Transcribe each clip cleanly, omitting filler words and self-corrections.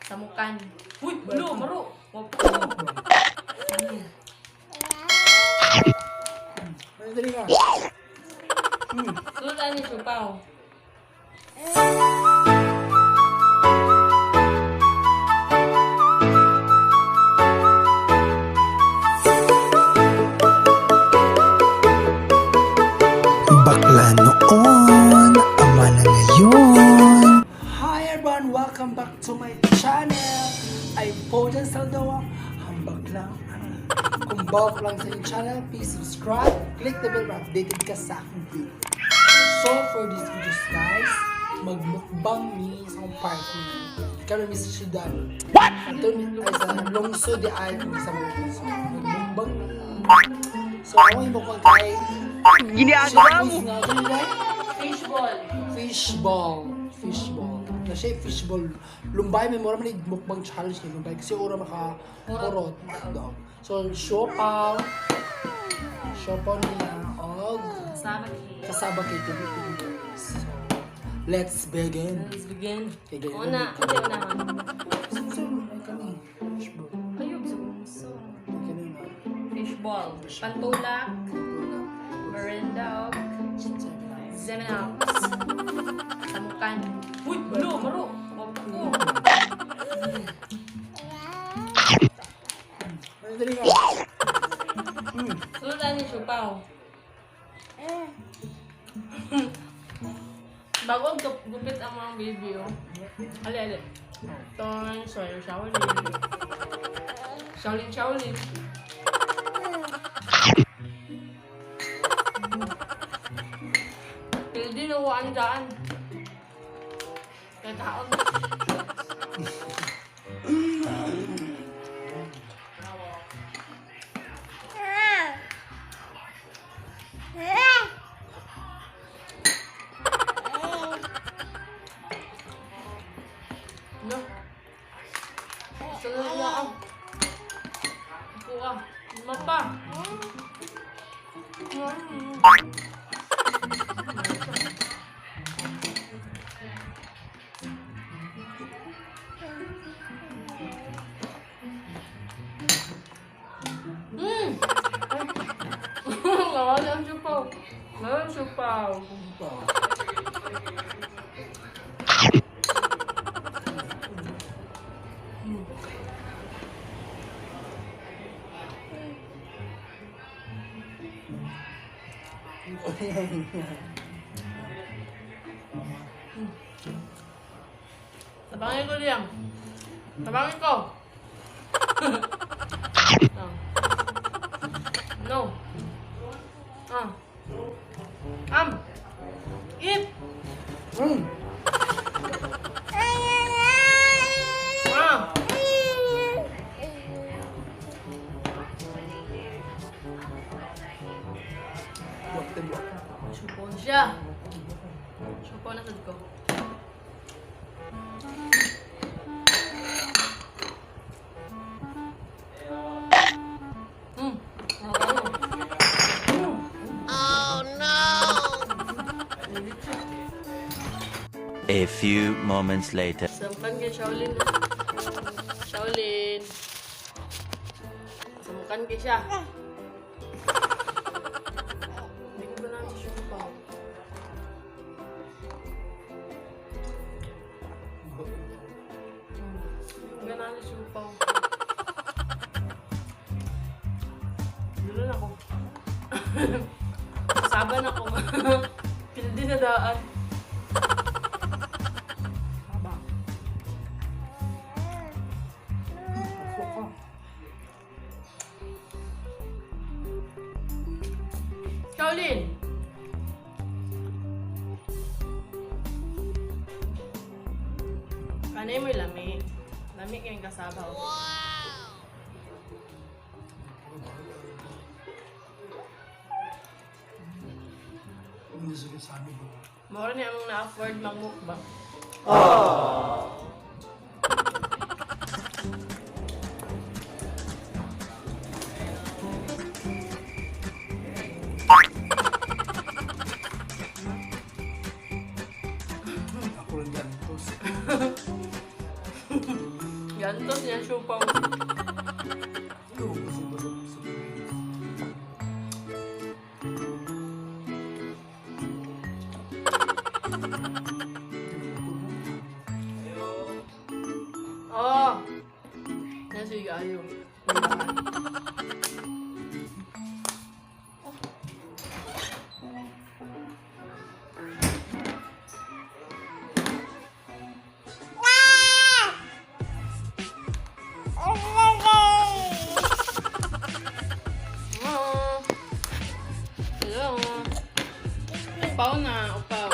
Samukan. Uy, lo, maro. Wapo. Ay, dali ka. Sultan ni Chupaw. Bakla noon, ama na ngayon. Hi everyone! Welcome back to my channel! I'm Pojan Saldoa. Hambak lang. Kung bago ka lang sa aking channel, please subscribe, click the bell para updated ka sa aking video. So for this video, guys, magmukbang mi sa akong partner. Kami mi sa syudad. What? Ito mi ay sa lungsod di ay kung sa mga. So magmukbang mi. So ako yung mukbang kay Ginagawa mo! Fishball. Fishball. Fishball. Na siya fishball. Lumbay, may mura man yung mukbang challenge kay Lumbay. Kasi ura maka kurot. Dog. So, siopaw. Siopaw niya. Og Kasama kay. kasaba kay Tubi. So, let's begin. Let's begin. Begin. Una, hindi una. So, so, ay kani. Fishball. Ayog sa bungso. Ay kani na. Fishball. Pantulak. Merenda og Zeminox. Samukan. Uy, lo, maro. Wapo. Ay, dali ka. Sultan ni Chupaw. Bago ang gupit ang mga baby, oh. Ali, ali. Ton, soy, Shaolin. Shaolin, Shaolin. Pildi na waan daan. Kaya taon. No. Sunod na ako. Kuha. Lima pa. Mm. Nawala ang sipaw. Nawala ang sipaw. Wow. Tabangin ko, Liam. Tabangin ko. Ah. No. Ah. Am. Eat. Ah. Buwak na buwak. Supon siya. Supon na sad ko. Oh no. A few moments later. Samukan kay Shaolin. Ah. Shaolin. Samukan kay siya. Hindi ko ganahan sa siopaw. Hindi ko ganahan sa siopaw. Dulan ako. Saban ako. Pildi na daan. Haba. Pasok ka. Shaolin! Kanay mo lami. Lami kayong kasabaw. Hindi sila sabi ko. Mura niya among na-afford magmukbang. Ako lang ganito. Gantos niya siupaw. Yo, busog, busog, busog. Oh! Nasa ayo. Oh. Hello. Upaw na, upaw.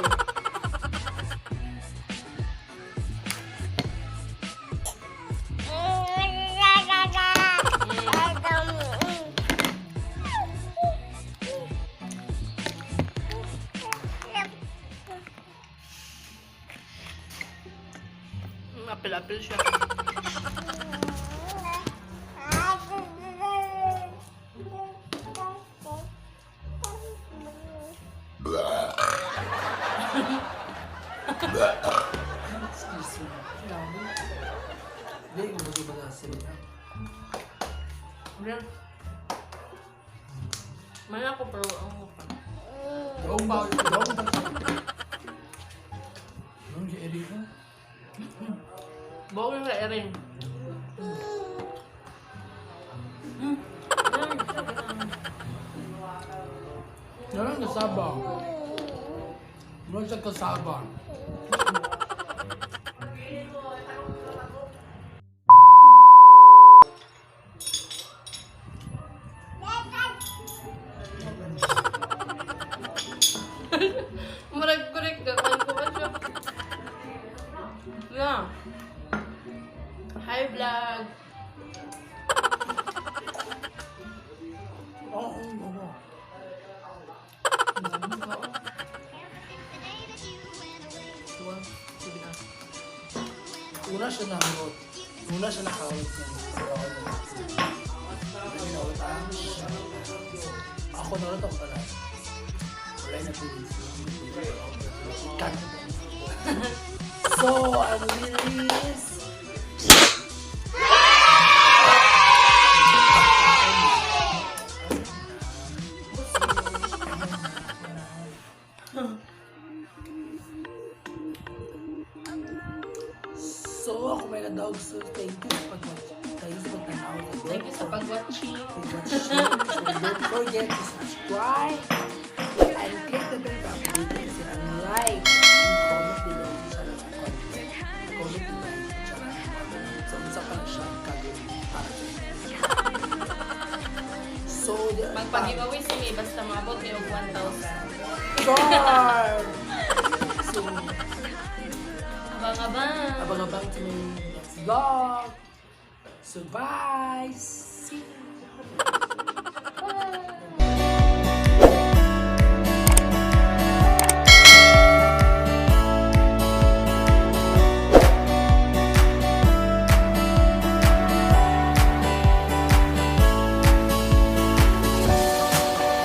Apel-apel siya. Excuse me. Hindi, kung busog ba sa sila? Yan. Mana ko pero ang mukha. Dong ba? Dong ba? Dong si Eddie ko? Buong yung sa Erin. Meron kasaba. Meron siya kasaba. Murag correct ka. Kan ko ba siya? Yeah. Hi, vlog. Oo, oo, oo. Tuwa. Sige na. Una siya nakarot. Una siya nakarot niya. Sa ako na. Hindi na siya. Ako narot ako pala. Wala na pilis. Cut. So, ang lyrics. So, ako may dog. So, thank you sa pag-watch. Thank you sa pagtanaw. Thank you sa pag-watching. Pag-watching. So, don't forget to subscribe and click the bell for updates and like and comment below sa lang content. Comment below sa lang content. So, unsa pa na siya kagawin para dyan. So, the Magpag-giveaway si May basta maabot kayo og 1,000. Char! So, Abang-abang. abang-abang to my next vlog. So, bye!